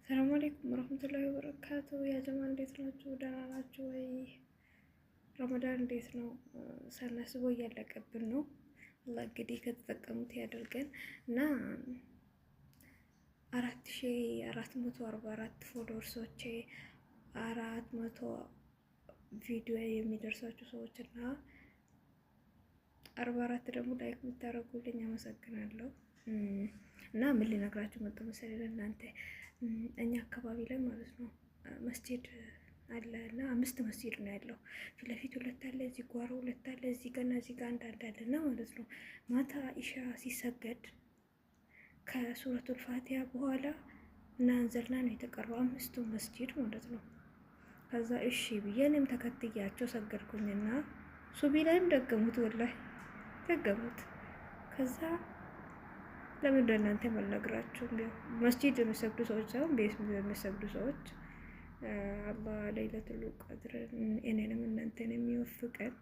ሰላም አለይኩም ወረህመቱላሂ ወበረካቱ። ያ ጀማ እንዴት ናችሁ? ደህና ናችሁ ወይ? ረመዳን እንዴት ነው? ሳናስበው እያለቀብን ነው። አላህ እንግዲህ ከተጠቀሙት ያደርገን እና 4444 followers ኦቼ፣ 400 ቪዲዮ የሚደርሳችሁ ሰዎች እና 44 ደግሞ like የምታደርጉልኝ አመሰግናለሁ። እና ምን ልነግራችሁ መጣሁ መሰለኝ ለእናንተ፣ እኛ አካባቢ ላይ ማለት ነው መስጂድ አለ እና አምስት መስጂድ ነው ያለው። ፊት ለፊት ሁለት አለ፣ እዚህ ጓሮ ሁለት አለ፣ እዚህ ጋር እና እዚህ ጋር አንድ አንድ አለ እና ማለት ነው ማታ ኢሻ ሲሰገድ ከሱረቱል ፋቲሃ በኋላ እና አንዘልና ነው የተቀረው አምስቱ መስጂድ ማለት ነው። ከዛ እሺ ብዬ እኔም ተከትያቸው ሰገድኩኝና ሱቢ ላይም ደገሙት፣ ወላሂ ደገሙት። ከዛ ለምን እናንተ የማልነግራችሁ? መስጂድ የሚሰግዱ ሰዎች ሳይሆን ቤት የሚሰግዱ ሰዎች፣ አላህ ለይለቱል ቀድር እኔንም እናንተን የሚወፍቀን።